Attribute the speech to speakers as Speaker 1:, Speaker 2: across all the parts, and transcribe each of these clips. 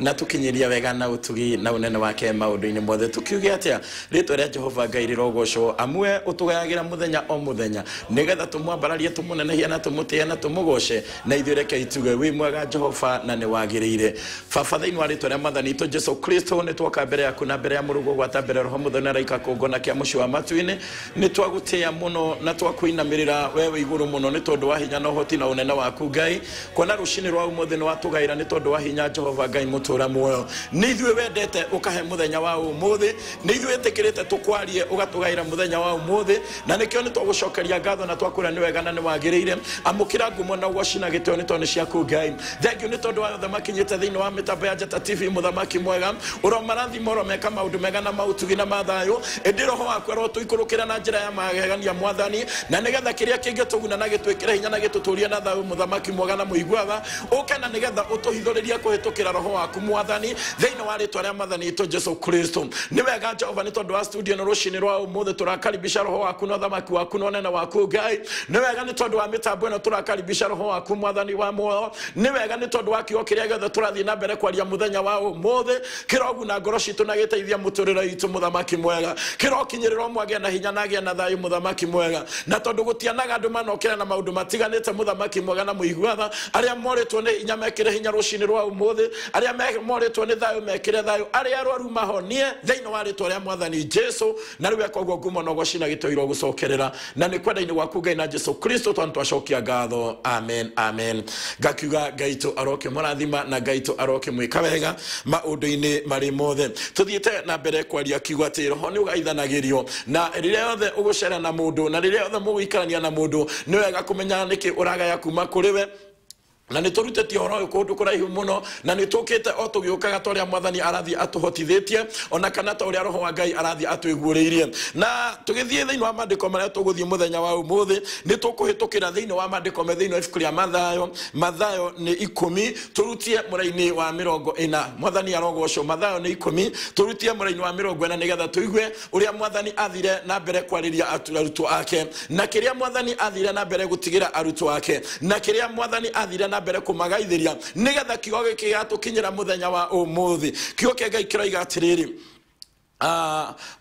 Speaker 1: Na tukinyiria wega na utugi na unene wake maundu-ini mothe. Tukiuge atia ritwa ria Jehova Ngai rirogocwo, amwe utugayagira muthenya o muthenya nigetha tumwambararie, tumunenehie na tumutie na tumugoce, na ithuĩ reke ituge wi mwega Jehova na nĩ wagĩrĩire. Baba, thĩinĩ wa rĩtwa rĩa Mwathani witũ Jesu Kristo, nĩ twoka mbere yaku na mbere ya mũrũgo gwata mbere Roho Mũtheru na raika kũngona kĩa mũciĩ wa matu-inĩ. Nĩ twagũtĩĩa mũno na twakũinamĩrĩra wewe igũrũ mũno nĩ tondũ wa hinya na ũhoti na ũnene waku Ngai, kuona rũcinĩ rwa ũmũthĩ nĩ watũgaĩra nĩ tondũ wa hinya Jehova Ngai mũtũra muoyo. Nĩ ithuĩ wendete ũkahe mũthenya wa ũmũthĩ, nĩ ithuĩ wĩtĩkĩrĩte tũkwarie ũgatũgaĩra mũthenya wa ũmũthĩ, na nĩkĩo nĩ twagũcokeria ngatho na twakwĩra nĩ wega na nĩ wagĩrĩire. Amũkĩra ngumo na ũgoci na gĩtĩo nĩ tondũ nĩ ciaku Ngai. Thank you nĩ tondũ wa othe makinyĩte thĩinĩ wa mĩtambo ya Njata TV. Mũthamaki mwega, ũromarathima, ũromeka maũndũ mega na maũtugi na mathayũ, ĩndĩ roho waku arotũikũrũkĩra na njĩra ya magegania Mwathani, na nĩgetha kĩrĩa kĩngĩtũguna na gĩtwĩkĩre hinya na gĩtũtũrie na thayũ. Mũthamaki mwega na mũiguaga, ũke na nĩgetha ũtũhithũrĩrie kũhĩtũkĩra roho waku Mwathani, thĩinĩ wa rĩtwa rĩa Mwathani witũ Jesu Kristo. Nĩ wega Jehova nĩ tondũ wa studio ĩno. Rũcinĩ rwa ũmũthĩ tũrakaribisha roho waku na ũthamaki waku na ũnene waku Ngai. Nĩ wega nĩ tondũ wa mĩtambo ĩno, tũrakaribisha roho waku Mwathani wa muoyo. Nĩ wega nĩ tondũ wa kiugo kĩrĩa gĩothe tũrathiĩ na mbere kwaria mũthenya wa ũmũthĩ, kĩroguna ngoro citũ na gĩteithia mũtũrĩre witũ. Mũthamaki mwega, kĩrokinyĩrĩra ũmwe agĩe na hinya na agĩe na thayũ. Mũthamaki mwega, na tondũ gũtianaga andũ manokĩra na maũndũ matiganĩte, mũthamaki mwega na mũiguatha, arĩa morĩtwo nĩ hinya mekĩre hinya rũcinĩ rwa ũmũthĩ, arĩa morĩtwo nĩ thayũ mekĩre thayũ, arĩa arwaru mahonie thĩinĩ wa rĩtwa rĩa Mwathani Jesu. Na rĩu eka ũguo, ngumo na ũgoci na gĩtĩo irogũcokerera, na nĩ kwenda-inĩ gwaku Ngai na Jesu Kristo tondũ twacokia ngatho. Amen, amen. Ngakiuga Ngai tũ arokĩmũrathima na Ngai tũ arokĩmwĩka wega maũndũ-inĩ marĩ mothe. Tũthiĩte na mbere kwaria kiugo atĩ roho nĩ ũgaithanagĩrio, na rĩrĩa yothe ũgũcera na mũndũ na rĩrĩa yothe mũgũikarania na mũndũ, nĩ wega kũmenya nĩkĩ ũragaya kuma kũrĩ we. Na nĩ tũrutĩtie ũhoro ũyũ kũndũ kũraihu mũno, na nĩ tũkĩte o tũgĩũkaga ta ũrĩa Mwathani arathiĩ atũhotithĩtie, ona kana ta ũrĩa roho wa Ngai arathiĩ atwĩguũrĩirie. Na tũgĩthiĩ thĩinĩ wa maandĩko marĩa tũgũthiĩ mũthenya wa ũmũthĩ, nĩ tũkũhĩtũkĩra thĩinĩ wa maandĩko me thĩinĩ wa ibuku rĩa Mathayo. Mathayo nĩ 10, tũrutie mũraini wa 40. Mwathani arogocwo. Mathayo nĩ 10, tũrutie mũraini wa 40, nĩgetha tũigue ũrĩa Mwathani athire na mbere kwarĩria arutwo ake, na kĩrĩa Mwathani athire na mbere gũtigĩra arutwo ake, na kĩrĩa Mwathani athire na mbere kũmagaithĩria, nĩgetha kiugo gĩkĩ gĩgatũkinyĩra mũthenya wa ũmũthĩ. Kiugo kĩa Ngai kĩroiga atĩrĩrĩ,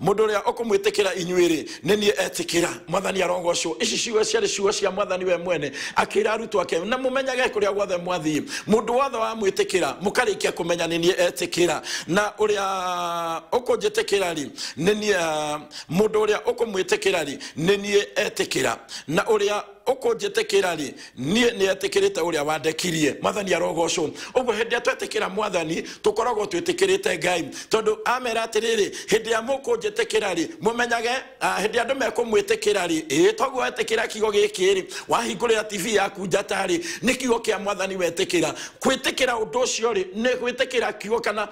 Speaker 1: mũndũ ũrĩa ũkũmwĩtĩkĩra inyuĩ-rĩ, nĩ niĩ etĩkĩra. Mwathani arogocwo. Ici ciugo ciarĩ ciugo cia Mwathani we mwene akĩra arutwo ake, na mũmenyage kũrĩa guothe mwathiĩ, mũndũ wothe wamwĩtĩkĩra, mũkarĩkia kũmenya nĩ niĩ etĩkĩra, na ũrĩa ũkũnjĩtĩkĩra rĩ, nĩ niĩ mũndũ ũrĩa ũkũmwĩtĩkĩra rĩ, nĩ niĩ etĩkĩra, na ũrĩa ũkũnjĩtĩkĩra rĩ, niĩ nĩ etĩkĩrĩte ũrĩa wandekirie. Mwathani arogocwo. Ũguo hĩndĩ ĩrĩa twetĩkĩra Mwathani, tũkoragwo twĩtĩkĩrĩte Ngai, tondũ amera atĩrĩrĩ, hĩndĩ ĩrĩa mũkũnjĩtĩkĩra rĩ, mũmenyage hĩndĩ ĩrĩa andũ mekũmwĩtĩkĩra rĩ, ĩĩ toguo wetĩkĩra kiugo gĩkĩ rĩ, wahingũrĩra TV yaku Njata rĩ, nĩ kiugo kĩa Mwathani wetĩkĩra. Kwĩtĩkĩra ũndũ ũcio rĩ, nĩ gwĩtĩkĩra kiugo kana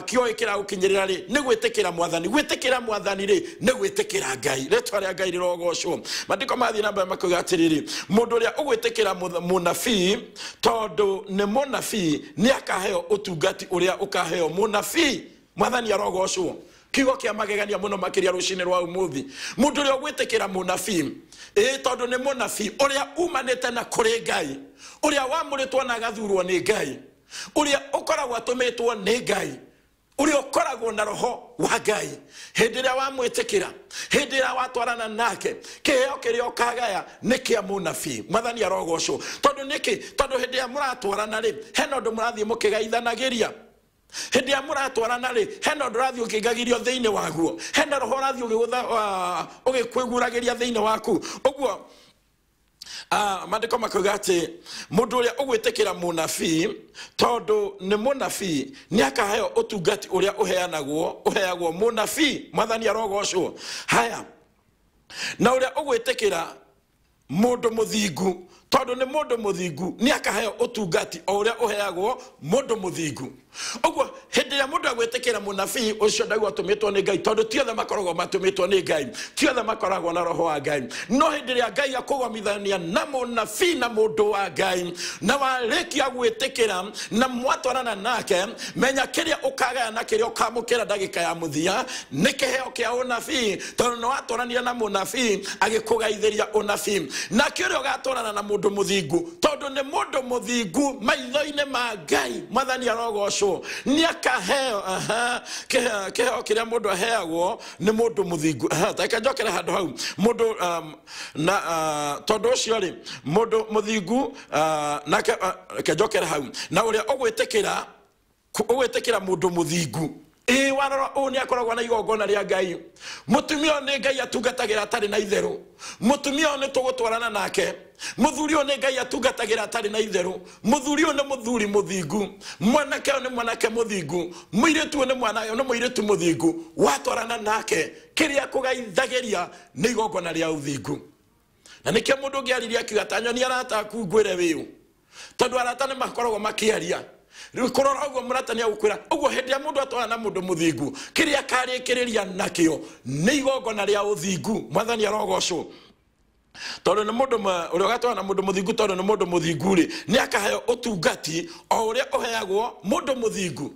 Speaker 1: kiugo gĩkĩ kĩragũkinyĩrĩra rĩ, nĩ gwĩtĩkĩra Mwathani. Gwĩtĩkĩra Mwathani rĩ, nĩ gwĩtĩkĩra Ngai. Rĩtwa rĩa Ngai rĩrogocwo. Maandĩko mathiĩ na mbere makoiga atĩrĩrĩ, mũndũ ũrĩa ũgwĩtĩkĩra mũnabii tondũ nĩ mũnabii, nĩ akaheo ũtungati ũrĩa ũkaheo mũnabii. Mwathani arogocwo. Kiugo kĩa magegania mũno makĩria rũcinĩ rwa ũmũthĩ. Mũndũ ũrĩa ũgwĩtĩkĩra mũnabii, ĩĩ tondũ nĩ mũnabii ũrĩa umanĩte na kũrĩ Ngai, ũrĩa wamũrĩtwo na agathurwo nĩ Ngai, ũrĩa ũkoragwo atũmĩtwo nĩ Ngai, ũrĩa ũkoragwo na roho wa Ngai, hĩndĩ ĩrĩa wamwĩtĩkĩra, hĩndĩ ĩrĩa watwarana nake, kĩheo kĩrĩa ũkagaya nĩ kĩa mũnabii. Mwathani arogocwo. Tondũ nĩkĩ? Tondũ hĩndĩ ĩrĩa mũratwarana rĩ, hena ũndũ mũrathiĩ mũkĩgaithanagĩria. Hĩndĩ ĩrĩa mũratwarana rĩ, hena ũndũ ũrathiĩ ũkĩingagĩrio thĩinĩ waguo, hena roho ũrathiĩ ũgĩkwĩguragĩria thĩinĩ waku. Ũguo maandĩko makoiga atĩ mũndũ ũrĩa ũgwĩtĩkĩra mũnabii tondũ nĩ mũnabii, nĩ akaheo ũtungati ũrĩa ũheanagwo, ũheagwo mũnabii. Mwathani arogocwo. Haya, na ũrĩa ũgwĩtĩkĩra mũndũ mũthingu tondũ nĩ mũndũ mũthingu, nĩ akaheo ũtungati o ũrĩa ũheagwo mũndũ mũthingu. Ũguo hĩndĩ Hĩndĩ ĩrĩa mũndũ agwĩtĩkĩra mũnabii ũcio ndauga atũmĩtwo nĩ Ngai, tondũ ti othe makoragwo matũmĩtwo nĩ Ngai, ti othe makoragwo na roho wa Ngai. No hĩndĩ ĩrĩa Ngai akũgomithania na mũnabii na mũndũ wa Ngai, na warĩkia gwĩtĩkĩra na mwatwarana nake, menya kĩrĩa ũkagaya na kĩrĩa ũkamũkĩra ndagĩka ya mũthia nĩ kĩheo kĩa ũnabii, tondũ nĩ watwaranire na mũnabii agĩkũgaithĩria ũnabii. Nake ũrĩa ũgatwarana na mũndũ mũthingu, tondũ nĩ mũndũ mũthingu maitho-inĩ ma Ngai, Mwathani arogocwo, nĩ akaheo kĩheo kĩrĩa mũndũ aheagwo nĩ mũndũ mũthingu. Ta reke njokere handũ hau mũndũ na tondũ ũcio rĩ, mũndũ mũthingu nake reke njokere hau, na ũrĩa ũgwĩtĩkĩra mũndũ mũthingu. Ĩĩ, warora ũũ nĩ akoragwo na igongona rĩa Ngai. Mũtumia ũyũ nĩ Ngai atungatagĩra atarĩ na itherũ. Mũtumia ũyũ nĩ tũgũtwarana nake. Mũthuri ũyũ nĩ Ngai atungatagĩra atarĩ na itherũ. Mũthuri ũyũ nĩ mũthuri mũthingu. Mwanake ũyũ nĩ mwanake mũthingu. Mũirĩtu ũyũ nĩ mũirĩtu mũthingu. Watwarana nake, kĩrĩa akũgaithagĩria nĩ igongona rĩa ũthingu. Na nĩkĩo mũndũ ũngĩ aririe akiuga ta nyonia arata aku ngwĩre wĩũ, tondũ arata nĩ makoragwo makĩaria. Rĩu kũrora ũguo mũrata nĩ agũkwĩra ũguo. Hĩndĩ ĩrĩa mũndũ atwarana na mũndũ mũthingu, kĩrĩa akarĩkĩrĩria nakĩo nĩ igongona rĩa ũthingu. Mwathani arogocwo, tondũ nĩ mũndũ ũrĩa ũgatwarana na mũndũ mũthingu, tondũ nĩ mũndũ mũthingu rĩ, nĩ akaheo ũtungati o ũrĩa ũheagwo mũndũ mũthingu.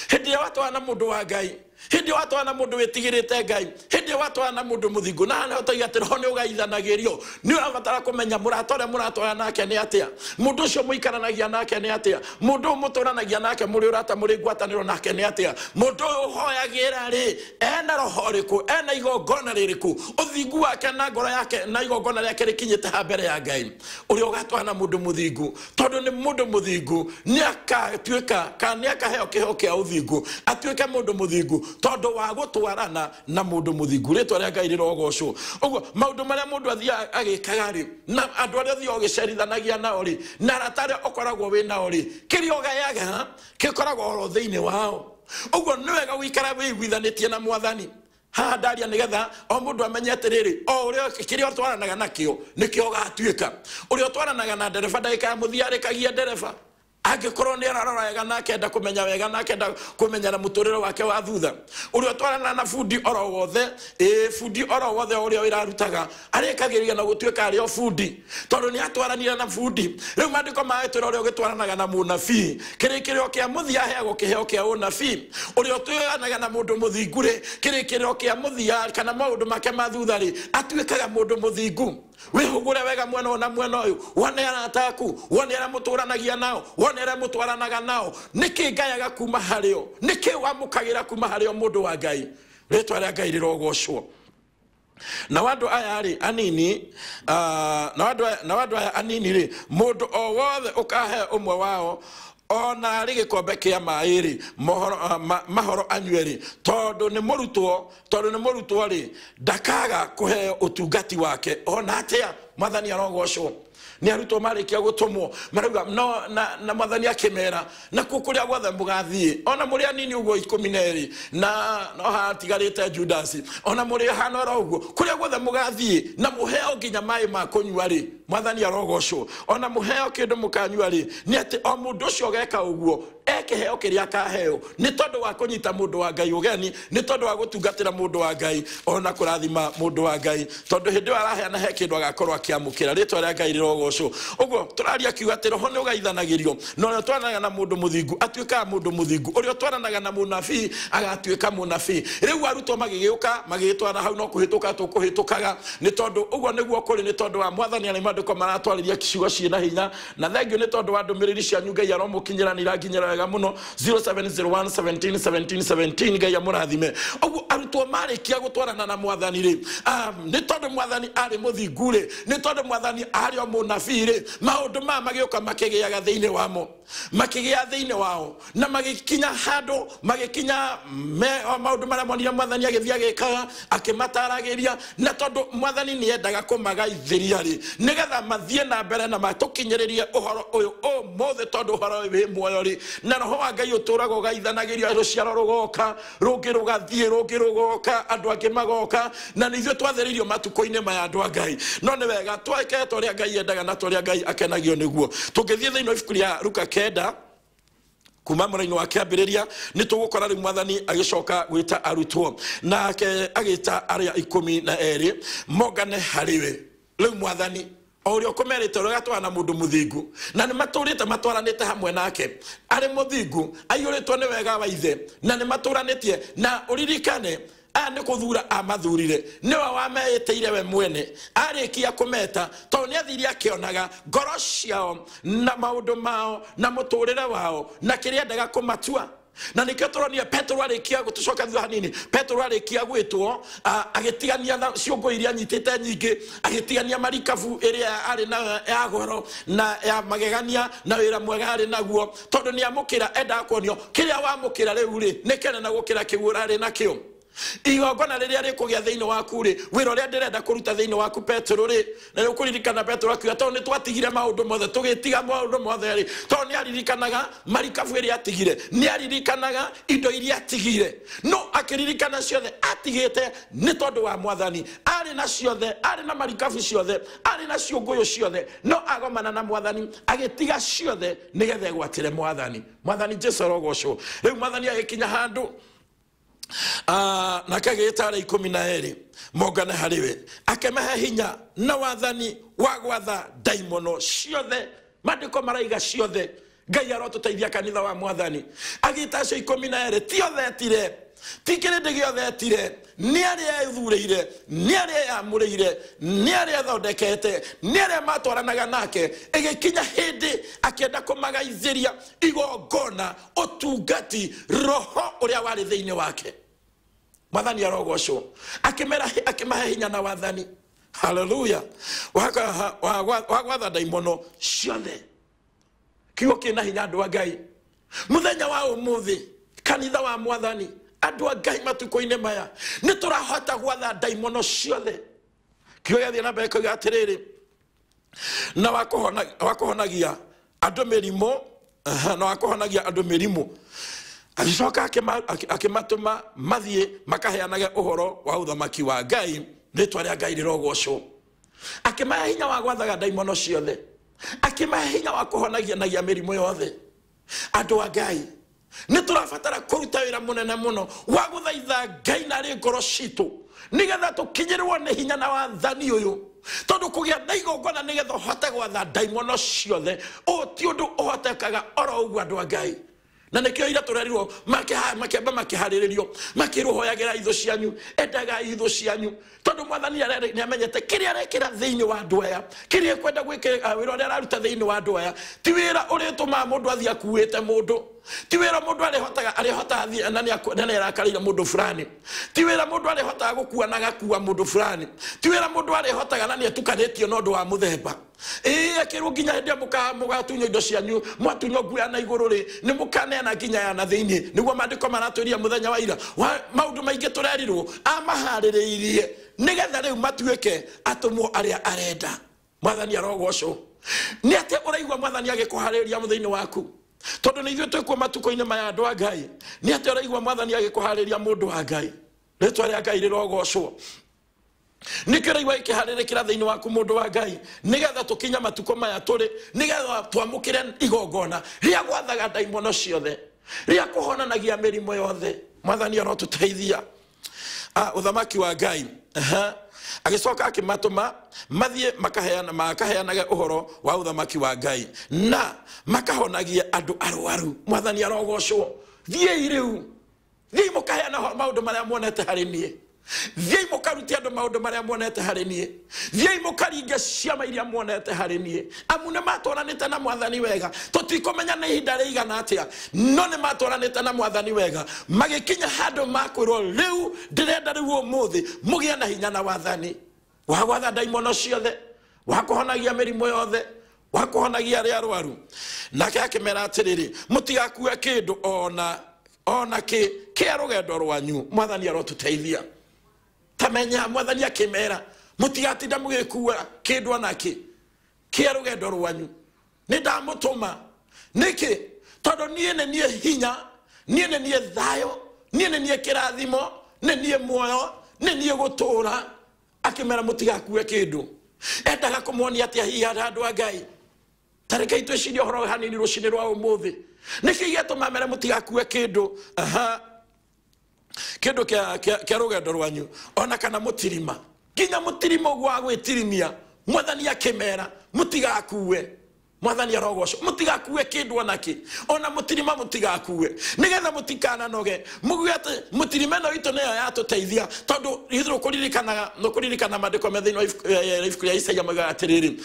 Speaker 1: Hĩndĩ ĩrĩa watwarana na mũndũ wa Ngai, hĩndĩ ĩrĩa watwarana na mũndũ wĩtigĩrĩte Ngai, hĩndĩ ĩrĩa watwarana na mũndũ mũthingu, na haha nĩho tũiga atĩ roho nĩ ũgaithanagĩrio. Nĩ ũrabatara kũmenya mũrata ũrĩa mũratwarana nake nĩ atĩa, mũndũ ũcio mũikaranagia nake nĩ atĩa, mũndũ ũyũ mũtũranagia nake mũrĩ ũrata mũrĩ ngwatanĩro nake nĩ atĩa, mũndũ ũyũ ũhoyagĩra rĩ, ena roho ũrĩkũ, ena igongona rĩrĩkũ, ũthingu wake na ngoro yake na igongona rĩake rĩkinyĩte ha mbere ya Ngai. Ũrĩa ũgatwarana na mũndũ mũthingu, tondũ nĩ mũndũ mũthingu, nĩ akatuĩka kana nĩ akaheo kĩheo kĩa ũthingu, atuĩke mũndũ mũthingu tondũ wa gũtwarana na mũndũ mũthingu. Rĩtwa rĩa Ngai rĩrogocwo. Ũguo maũndũ marĩa mũndũ athiaga agĩkaga rĩ, na andũ arĩa ũthiaga ũgĩcerithanagia nao rĩ, na arata arĩa ũkoragwo wĩ nao rĩ, kĩrĩa ũgayaga gĩkoragwo oro thĩinĩ wao. Ũguo nĩ wega gũikara wĩiguithanĩtie na Mwathani. Haha ndaria nĩgetha o mũndũ amenye atĩrĩrĩ, o ũrĩa kĩrĩa ũtwaranaga nakĩo nĩkĩo ũgatuĩka. Ũrĩa ũtwaranaga na ndereba ndagĩka ya mũthia arĩkagia ndereba, angĩkorwo nĩ ararora wega na akenda kũmenya wega na akenda kũmenya na mũtũrĩre wake wa thutha. Ũrĩa ũtwaranaga na bundi oro wothe, ĩĩ, bundi oro wothe ũrĩa wĩrarutaga arĩkagĩrĩria na gũtuĩka arĩ o bundi, tondũ nĩ atwaranire na bundi. Rĩu maandĩko magetwĩra ũrĩa ũgĩtwaranaga na mũnabii, kĩrĩkĩrĩro kĩa mũthia aheagwo kĩheo kĩa ũnabii. Ũrĩa ũtwaranaga na mũndũ mũthingu rĩ, kĩrĩkĩrĩro kĩa mũthia kana maũndũ make ma thutha rĩ, atuĩkaga mũndũ mũthingu. Wĩhũgũre wega mwena ũyũ na mwena ũyũ, wone arata aku, wone arĩa mũtũranagia nao, wone arĩa mũtwaranaga nao. Nĩkĩ ngayaga kuma harĩo? Nĩkĩ wamũkagĩra kuma harĩo mũndũ wa Ngai? Rĩtwa rĩa Ngai rĩrogocwo. Na andũ aya rĩ anini, na andũ aya anini rĩ, mũndũ o wothe ũkahe ũmwe wao ona arĩ gĩkombe kĩa maĩ rĩ, mahoro anyue rĩ, tondũ nĩ mũrutwo rĩ, ndakaga kũheo ũtungati wake ona atĩa. Mwathani arogocwo. Nĩ arutwo marĩkia gũtũmwo marauga no, na Mwathani akĩmera nakuo kũrĩa guothe mũgathiĩ, ona mũrĩ anini ũguo 12, na no hatigarĩte Judasi, ona mũrĩ hana oro ũguo, kũrĩa guothe mũgathiĩ na mũheo nginya maĩ ma kũnyua rĩ, Mwathani arogocwo, ona mũheo kĩndũ mũkanyua rĩ, nĩ atĩ o mũndũ ũcio ũgeka ũguo ekĩheo kĩrĩa akaheo nĩ tondũ wa kũnyita mũndũ wa Ngai ũgeni, nĩ tondũ wa gũtungatĩra mũndũ wa Ngai, ona kũrathima mũndũ wa Ngai, tondũ hĩndĩ ĩyo araheana he kĩndũ agakorwo akĩamũkĩra. Rĩtwa rĩa Ngai rĩrogocwo. Ũguo tũraria kiuga atĩ roho nĩ ũgaithanagĩrio, na ũrĩa ũtwaranaga na mũndũ mũthingu atuĩkaga mũndũ mũthingu, ũrĩa ũtwaranaga na mũnabii agatuĩka mũnabii. Rĩu arutwo magĩgĩũka magĩgĩtwara hau, no kũhĩtũka tũkũhĩtũkaga, nĩ tondũ ũguo nĩguo kũrĩ, nĩ tondũ wa Mwathani arĩa maandĩko maratwarĩria ciugo ciĩna hinya. Na thengiũ nĩ tondũ wa ndũmĩrĩri cianyu, Ngai aromũkinyĩra nĩ iranginyĩra wega mũno. 0701 17 17 17, Ngai amũrathime. Ũguo arutwo marĩkia gũtwarana na Mwathani rĩ, nĩ tondũ Mwathani arĩ mũthingu rĩ, nĩ tondũ Mwathani arĩ o mũnabii rĩ, maũndũ maya magĩũka makĩgĩaga thĩinĩ wamo, makĩgĩa thĩinĩ wao, na magĩkinya handũ, magĩkinya maũndũ marĩa monire Mwathani agĩthiĩ agĩkaga, akĩmataragĩria. Na tondũ Mwathani nĩ endaga kũmagaithĩria rĩ, nĩgetha mathiĩ na mbere na matũkinyĩrĩrie ũhoro ũyũ ũmũthĩ, tondũ ũhoro ũyũ wĩ muoyo rĩ, na roho wa Ngai ũtũraga ũgaithanagĩria, rũciaro rũgoka, rũngĩ rũgathiĩ, rũngĩ rũgoka, andũ angĩ magoka, na nĩ ithuĩ twathĩrĩirio matukũ-inĩ maya andũ a Ngai. No nĩ wega twĩke ta ũrĩa Ngai endaga na ta ũrĩa Ngai akenagio nĩguo. Tũngĩthiĩ thĩinĩ wa ibuku rĩa Luka 9, Kuma mũraini wa kĩambĩrĩria nĩ tũgũkora rĩu mwathani agĩcoka gwĩta arutwo, nake agĩta arĩa 12 mongane harĩ we. Rĩu mwathani o ũrĩa ũkũmerĩte ũrĩa gatwara na mũndũ mũthingu, na nĩ matũrĩte matwaranĩte hamwe nake arĩ mũthingu, aiyũrĩtwo nĩ wega wa ithe, na nĩ matũranĩtie. Na ũririkane aya nĩ kũthura amathurire, nĩwe wameĩtĩire we mwene. Arĩkia kũmeta, tondũ nĩ athire akĩonaga ngoro ciao na maũndũ mao na mũtũrĩre wao na kĩrĩa endaga kũmatua. Na nĩkĩo tũronire Petero arĩkia, tũcoka thutha hanini, Petero arĩkia gwĩtwo, agĩtigania ciũngũ iria anyitĩte nyingĩ, agĩtigania marikabu ĩrĩa arĩ nayo ya goro na ya magegania na wĩra mwega arĩ naguo, tondũ nĩ amũkĩra, endaga kuonio kĩrĩa wamũkĩra rĩu rĩ nĩ kĩnene gũkĩra kĩu ũrarĩ nakĩo. Igongona rĩrĩa rĩkũgĩa thĩinĩ waku rĩ, wĩra ũrĩa ndĩrenda kũruta thĩinĩ waku Petero rĩ, na nĩ ũkũririkana Petero akiuga tondũ nĩ twatigire maũndũ mothe, tũgĩtiga maũndũ mothe rĩ, tondũ nĩ aririkanaga marikabu ĩrĩa atigire, nĩ aririkanaga indo iria atigire, no akĩririkana ciothe atigĩte nĩ tondũ wa mwathani. Arĩ na ciothe, arĩ na marikabu ciothe, arĩ na ciũngũyũ ciothe, no agomana na mwathani agĩtiga ciothe nĩgetha egwatĩre mwathani. Mwathani Jesu arogocwo. Rĩu mwathani agĩkinya handũ, nake agĩĩta arĩa 12 mongane harĩ we, akĩmahe hinya na wathani wa gwatha ndaimono ciothe. Maandĩko maraiga ciothe. Ngai arotũteithia kanitha wa mwathani. Agĩĩta acio 12, ti othe etire, ti kĩrĩndĩ gĩothe etire, nĩ arĩa ethurĩire, nĩ arĩa eyamũrĩire, nĩ arĩa athondekete, nĩ arĩa matwaranaga nake. Ĩgĩkinya hĩndĩ akĩenda kũmagaithĩria igongona, ũtungati, roho ũrĩa warĩ thĩinĩ wake. Mwathani arogocwo. Akĩmera, akĩmahe hinya na wathani. Haleluya. Wa gwatha ndaimono ciothe. Kiugo kĩna hinya andũ a Ngai. Mũthenya wa ũmũthĩ, kanitha wa mwathani, andũ a Ngai matukũ-inĩ maya nĩ tũrahota gwatha ndaimono ciothe. Kiugo gĩathiĩ na mbere kũiga atĩrĩrĩ, na wa kũhonagia andũ mĩrimũ, na wa kũhonagia andũ mĩrimũ. Agĩcoka akĩmatũma mathiĩ makaheanage ũhoro wa ũthamaki wa Ngai. Rĩtwa rĩa Ngai rĩrogocwo. Akĩmahe hinya wa gwathaga ndaimono ciothe, akĩmahe hinya wa kũhonagia mĩrimũ yothe. Andũ a Ngai, nĩ tũrabatara kũruta wĩra mũnene mũno wa gũthaitha Ngai narĩ ngoro citũ, nĩgetha tũkinyĩrwo nĩ hinya na wathani ũyũ. Tondũ kũgĩa na igongona nĩgetha ũhote gwatha ndaimono ciothe, ũyũ ti ũndũ ũhotekaga oro ũguo andũ a Ngai. Na nĩkĩo ira tũrerirwo makĩamba makĩharĩrĩrio, makĩrwo hoyagĩra ithũ cianyu, endaga ithũ cianyu, tondũ mwathani nĩ amenyete kĩrĩa arekĩra thĩinĩ wa andũ aya, kĩrĩa ekwenda gwĩkĩra, wĩra ũrĩa araruta thĩinĩ wa andũ aya, ti wĩra ũrĩtũmaga mũndũ athiĩ akuĩte mũndũ, ti wĩra mũndũ arĩhotaga athiĩ na nĩ arakarĩire mũndũ fulani, ti wĩra mũndũ arĩhotaga gũkua na agakua mũndũ fulani, ti wĩra mũndũ arĩhotaga na nĩ atukanĩtio na ũndũ wa mũthemba. Ĩĩ, akĩrwo nginya hĩndĩ ĩrĩa mũgatunywo indo cianyu, mwatunywo nguo ya na igũrũ rĩ, nĩ mũkaneana nginya ya na thĩinĩ. Nĩguo maandĩko maratwĩria mũthenya wa ira. Maũndũ maingĩ tũrerirwo amaharĩrĩirie nĩgetha rĩu matuĩke atũmwo arĩa arenda. Mwathani arogocwo. Nĩ atĩa ũraigua mwathani agĩkũharĩrĩria mũthĩinĩ waku? Tondũ nĩ ithuĩ twĩkuo matukũ-inĩ maya andũ a Ngai. Nĩ atĩa ũraigua mwathani agĩkũharĩrĩria mũndũ wa Ngai? Rĩtwa rĩa Ngai rĩrogocwo. Nĩkĩo ũraigua gĩkĩharĩrĩkĩra thĩinĩ waku mũndũ wa Ngai, nĩgetha tũkinye matukũ maya tũrĩ, nĩgetha twamũkĩre igongona rĩa gwathaga ndaimono ciothe, rĩa kũhonanagia mĩrimũ yothe. Mwathani arotũteithia. Ũthamaki wa Ngai. Agĩcoka akĩmatũma mathiĩ makaheanage ũhoro wa ũthamaki wa Ngai na makahonagie andũ arwaru. Mwathani arogocwo. Thiĩi rĩu, thiĩi mũkaheana maũndũ marĩa muonete harĩ niĩ. Thiĩi mũkarute andũ maũndũ marĩa muonete harĩ niĩ. Thiĩi mũkaringe ciama iria muonete harĩ niĩ. Amu nĩ matwaranĩte na mwathani wega. Tũtikũmenya nĩ ihinda rĩigana atĩa, no nĩ matwaranĩte na mwathani wega. Magĩkinya handũ makwĩrwo rĩu ndĩrenda rĩu ũmũthĩ mũgĩe na hinya na wathani wa gwatha ndaimono ciothe, wa kũhonagia mĩrimũ yothe, wa kũhonagia arĩa arwaru. Nake akĩmera atĩrĩrĩ, mũtigakue kĩndũ ona kĩ kĩa rũgendo rwanyu. Mwathani arotũteithia. Tamenya mwathani akĩmera mũtigatinda mũgĩkua kĩndũ ona kĩ kĩa rũgendo rwanyu. Nĩ ndamũtũma. Nĩkĩ? Tondũ niĩ nĩ niĩ hinya, niĩ nĩ niĩ thayũ, niĩ nĩ niĩ kĩrathimo, nĩ niĩ muoyo, nĩ niĩ gũtũũra. Akĩmera mũtigakue kĩndũ. Endaga kũmuonia atĩa hihi andũ a Ngai? Tareke twĩcirie ũhoro hanini rũcinĩ rwa ũmũthĩ. Nĩkĩ gĩatũma mere mũtigakue kĩndũ? Aha, kĩndũ kĩa rũgendo rwanyu ona kana mũtirima, nginya mũtirima ũguo wa gwĩtirimia. Mwathani akĩmera mũtigakue. Mwathani arogocwo, mũtigakue kĩndũ ona kĩ, ona mũtirima mũtigakue, nĩgetha mũtikananoge. Muge atĩ mũtirima ĩno itũ nĩyo yatũteithia, tondũ ithuĩ nũkũririkana maandĩko me thĩinĩ wa ibuku rĩa Isaia moigaga atĩrĩrĩ,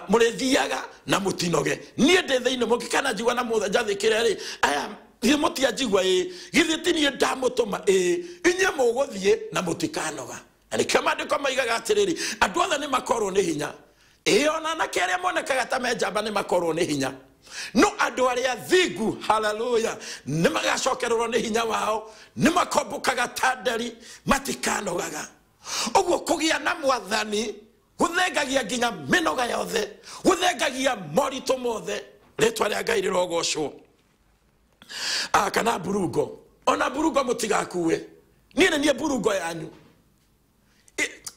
Speaker 1: mũrĩthiaga na mũtinoge. Niĩ ndĩ thĩinĩ, mũngĩkana njigua na njathĩkĩre rĩ, aya githĩ mũtianjigua? Ĩĩ, githĩ ti niĩ ndamũtũma? Ĩĩ, inyuĩ mũgũthiĩ na mũtikanoga. Na nĩkĩo maandĩko moigaga atĩrĩrĩ, andũ othe nĩ makorwo nĩ hinya. Ĩĩ, ona anake arĩa monekaga ta me njamba nĩ makorwo nĩ hinya, no andũ arĩa thingu, haleluya, nĩ magacokererwo nĩ hinya wao, nĩ makombũkaga ta nderi, matikanogaga. Ũguo kũgĩa na mwathani gũthengagia nginya mĩnoga yothe, gũthengagia moritũ mothe. Rĩtwa rĩa Ngai rĩrogocwo. Kana mburungo, ona mburungo mũtigakue. Niĩ nĩ niĩ mburungo yanyu.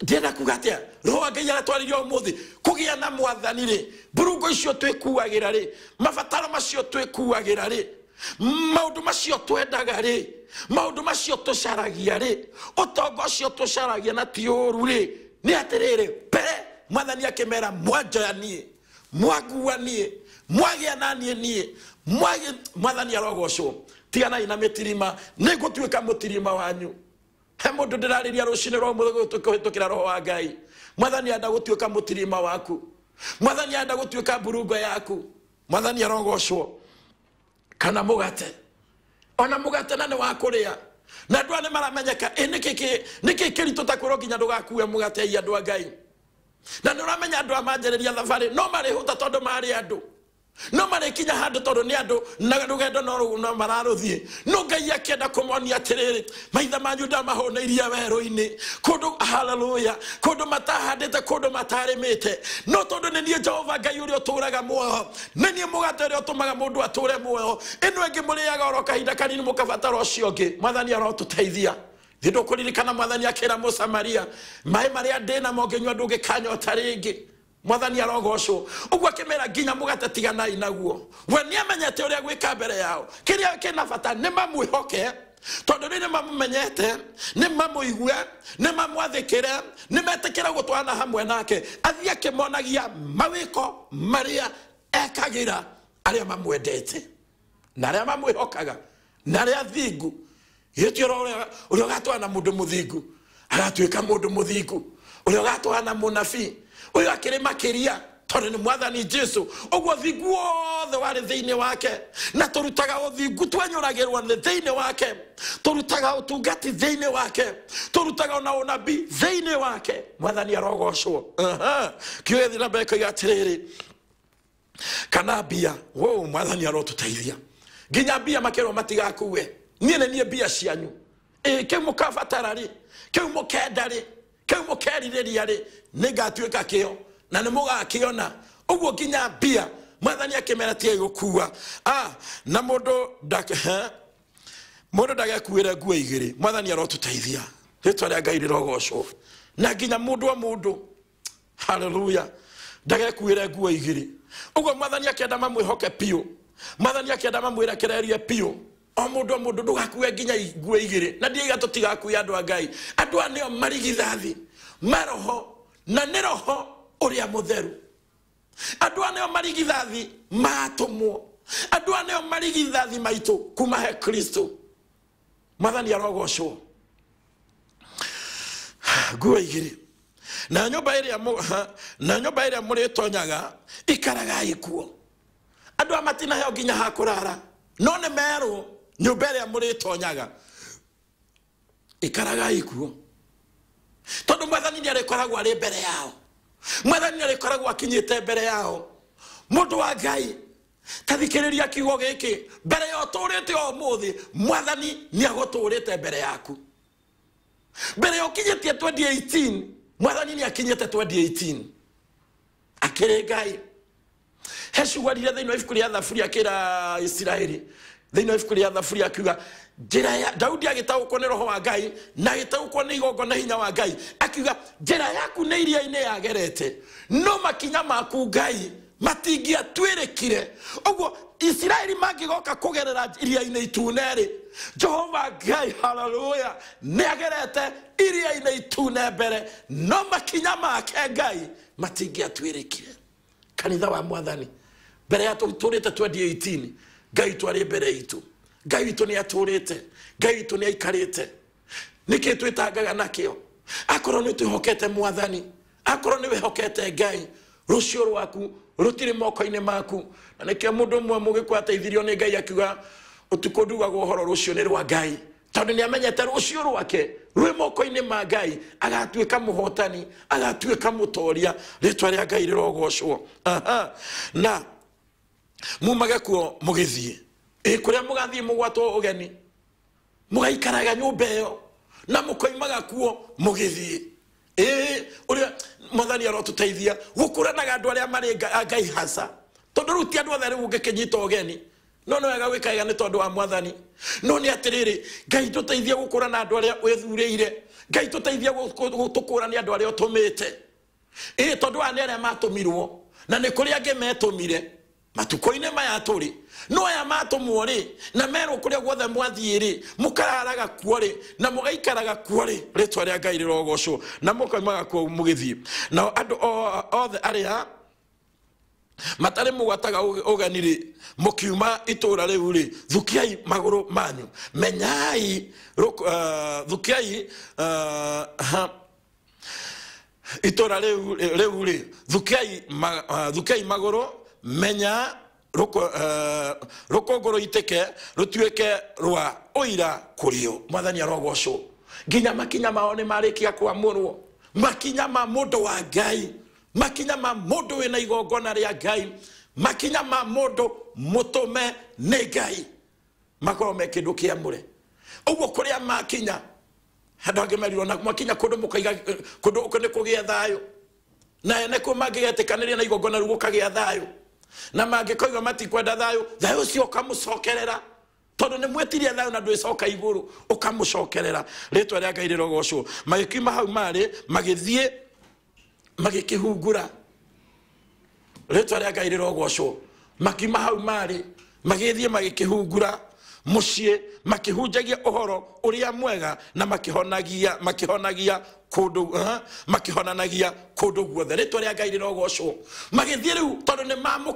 Speaker 1: Ndĩrenda kuga atĩa? Roho wa Ngai aratwarĩria ũmũthĩ kũgĩa na mwathani rĩ, mburungo icio twĩkuagĩra rĩ, mabataro macio twĩkuagĩra rĩ, maũndũ macio twendaga rĩ, maũndũ macio tũcaragia rĩ, ũtonga ũcio tũcaragia na ti ũru rĩ, nĩ atĩrĩrĩ, mbere mwathani akĩmera mwanjoya niĩ, mwangua niĩ, mwagĩa na niĩ niĩ, mwathani arogocwo. Tiganai na mĩtirima, nĩngũtuĩka mũtirima wanyu. He mũndũ ndĩrarĩria rũcinĩ rwa ũmũthĩ kũhĩtũkĩra roho wa Ngai. Mwathani enda gũtuĩka mũtirima waku, mwathani enda gũtuĩka mburungo yaku. Mwathani arogocwo. Kana mũgate, ona mũgate na nĩ wa kũrĩa, na andũ aya nĩ maramenyeka. Ĩ nĩkĩ kĩritũ ta kwĩrwo nginya ndũgakue mũgate? Ai andũ a Ngai, na nĩ ũramenya andũ a manjĩrĩria thabarĩ no marĩhũta tondũ marĩ andũ, no marĩkinya handũ tondũ nĩ andũ, na rũgendo no mararũthiĩ. No Ngai akĩenda kũmonia atĩrĩrĩ, maithe manyu ndamahũnĩirie werũ-inĩ, kũndũ, haleluya, kũndũ matahandĩte, kũndũ matarĩmĩte, no tondũ nĩ niĩ Jehova Ngai ũrĩa ũtũraga muoyo, nĩ niĩ mũgate ũrĩa ũtũmaga mũndũ atũre muoyo. Ĩno ĩngĩ mũrĩaga oro kahinda kanini, mũkabatara ũcio ũngĩ. Mwathani arotũteithia. Thiĩ ndũkũririkana mwathani akĩra Mũsamaria, maĩ marĩa ndĩ namo ngĩnyua ndũngĩkanyota rĩngĩ. Mwathani arogocwo. Ũguo akĩmera nginya mũgate tiganai naguo. We nĩ amenyete ũrĩa gwĩka mbere yao. Kĩrĩa kĩna bata nĩ mamwĩhoke, tondũ rĩu nĩ mamũmenyete, nĩ mamũigue, nĩ mamwathĩkĩre, nĩ metĩkĩre gũtwarana hamwe nake. Athiĩ akĩmonagia mawĩko marĩa ekagĩra arĩa mamwendete na arĩa mamwĩhokaga na arĩa thingu. Gĩtĩ ũrĩa ũgatwarana na mũndũ mũthingu agatuĩka mũndũ mũthingu, ũrĩa ũgatwarana na mũnabii ũyũ akĩrĩ makĩria, tondũ nĩ mwathani Jesu. Ũguo thingu wothe warĩ thĩinĩ wake, na tũrutaga ũthingu twenyũragĩrwo nĩ thĩinĩ wake, tũrutaga ũtungati thĩinĩ wake, tũrutaga ona ũnabii thĩinĩ wake. Mwathani arogocwo. Kiugo gĩthiĩ na mbere koiga atĩrĩrĩ, kana mbia. Wow, mwathani arotũteithia. Nginya mbia makĩrwo matigakue. Niĩ nĩ niĩ mbia cianyu. Ĩ kĩu mũkabatara rĩ, kĩu mũkenda rĩ, kĩu mũkerirĩria rĩ, nĩngatuĩka kĩo na nĩ mũgakĩona. Ũguo nginya mbia mwathani akĩmera tigai gũkua. Na mũndũ ndagekuĩre nguo igĩrĩ. Mwathani arotũteithia. Rĩtwa rĩa Ngai rĩrogocwo. Na nginya mũndũ o mũndũ, haleluya, ndagekuĩre nguo igĩrĩ. Ũguo mwathani akĩenda mamwĩhoke biũ, mwathani akĩenda mamwĩrekererie biũ. O mũndũ o mũndũ ndũgakue nginya nguo igĩrĩ. Na ndiaiga tũtigakue andũ a Ngai. Andũ aya nĩo marigithathi ma roho, na nĩ roho ũrĩa mũtheru. Andũ aya nĩo marigithathi matũmwo. Andũ aya nĩo marigithathi maitũ kuma he Kristo. Mwathani arogocwo. Nguo igĩrĩ. Na nyũmba ĩrĩa mũrĩtonyaga ikaragai kuo. Andũ aya matinaheo nginya ha kũrara, no nĩ merwo nyũmba ĩrĩa mũrĩtonyaga ikaragai kuo, tondũ mwathani nĩ arĩkoragwo arĩ mbere yao. Mwathani nĩ arĩkoragwo akinyĩte mbere yao. Mũndũ wa Ngai, ta thikĩrĩria kiugo gĩkĩ. Mbere ya ũtũrĩte o ũmũthĩ, mwathani nĩ agũtũrĩte mbere yaku. Mbere ya ũkinyĩtie 2018, mwathani nĩ akinyĩte 2018. Akĩrĩ Ngai. He ciugo iria thĩinĩ wa ibuku rĩa Thaburi akĩra Isiraeli, thĩinĩ wa ibuku rĩa Thaburi akiuga njĩra ya Daudi agĩtaũkwo nĩ roho wa Ngai na agĩtaũkwo nĩ igongona hinya wa Ngai, akiuga njĩra yaku nĩ iria-inĩ yagerete, no makinya maku Ngai Matingĩatuĩrĩkire. Ũguo Isiraeli mangĩgoka kũgerera iria-inĩ itune rĩ, Jehova Ngai, haleluya, nĩagerete iria-inĩ itune mbere, no makinya make Ngai matingĩatuĩrĩkire. Kanitha wa Mwathani, mbere ya tũtũrĩte 2018, Ngai witũ arĩ mbere itũ, Ngai witũ nĩ atũrĩte, Ngai witũ nĩ aikarĩte. Nĩkĩ twĩtangaga nakĩo? Akorwo nĩ twĩhokete Mwathani, akorwo nĩ wĩhokete Ngai, rũciũ rwaku rũtirĩ moko-inĩ maku. Na nĩkĩo mũndũ ũmwe mũgĩkũyũ ateithirio nĩ Ngai akiuga, ũtukũ ndugagwo ũhoro, rũciũ nĩ rwa Ngai. Tondũ nĩ amenyete rũciũ rwake rwĩ moko-inĩ ma Ngai, agatuĩka mũhotani, agatuĩka mũtoria. Rĩtwa rĩa Ngai rĩrogocwo. Aha. Na mumage kuo mũgĩthiĩ, ĩ kũrĩa mũgathiĩ mũgwatwo ũgeni, mũgaikaraga nyũmba ĩyo na mũkoimaga kuo mũgĩthiĩ. Ĩ ũrĩa Mwathani arotũteithia gũkũranaga andũ arĩa marĩ a Ngai haca, tondũ rĩu ti andũ othe rĩu ũngĩkĩnyita ũgeni. No nĩ wega gwĩka wega nĩ tondũ wa Mwathani. No nĩ atĩrĩrĩ, Ngai tũteithie gũkũrana andũ arĩa wĩthurĩire, Ngai tũteithie gũtũkũrania andũ arĩa ũtũmĩte. Ĩ tondũ aya nĩ arĩa matũmirwo, na nĩ kũrĩ angĩ metũmire matukũ-inĩ maya tũrĩ. No aya matũmwo rĩ, na merwo kũrĩa guothe mwathiĩ rĩ, mũkararaga kuo rĩ, na mũgaikaraga kuo rĩ, rĩtwa rĩa Ngai rĩrogocwo, na mũkoimaga kuo mũgĩthiĩ. Nao andũ othe arĩa matarĩ mũgwataga ũgeni rĩ, mũkiuma itũra rĩu rĩ, thukiai magũrũ manyu, menyai thukiai itũra rĩu rĩ, thukiai magũrũ, menya rũkũngũ rũitĩke rũtuĩke rwa ũira kũrĩo. Mwathani arogocwo. Nginya makinya mao nĩ marĩkia kwamũrwo, makinya ma mũndũ wa Ngai, makinya ma mũndũ wĩna igongona rĩa Ngai, makinya ma mũndũ mũtũme nĩ Ngai, makorwo me kĩndũ kĩamũre. Ũguo kũrĩa makinya, andũ angĩ merirwo na makinya kũndũ mũkaiga kũndũ gũkũ nĩ kũgĩa thayũ, na ene kũ mangĩgetĩkanĩria na igongona rĩu gũkagĩa thayũ, na mangĩkoiga matikwenda thayũ, thayũ ũcio ũkamũcokerera, tondũ nĩ mwĩtirie thayũ na ndwĩcoka igũrũ, ũkamũcokerera. Rĩtwa rĩa Ngai rĩrogocwo. Magĩkiuma hau marĩ, magĩthiĩ magĩkĩhungura. Rĩtwa rĩa Ngai rĩrogocwo. Makiuma hau marĩ, magĩthiĩ magĩkĩhungura mũciĩ, makĩhunjagia ũhoro ũrĩa mwega, na makĩhonagia, makĩhonagia kũndũ, makĩhonanagia kũndũ guothe. Rĩtwa rĩa Ngai rĩrogocwo. Magĩthiĩ rĩu tondũ nĩ mamũkĩrire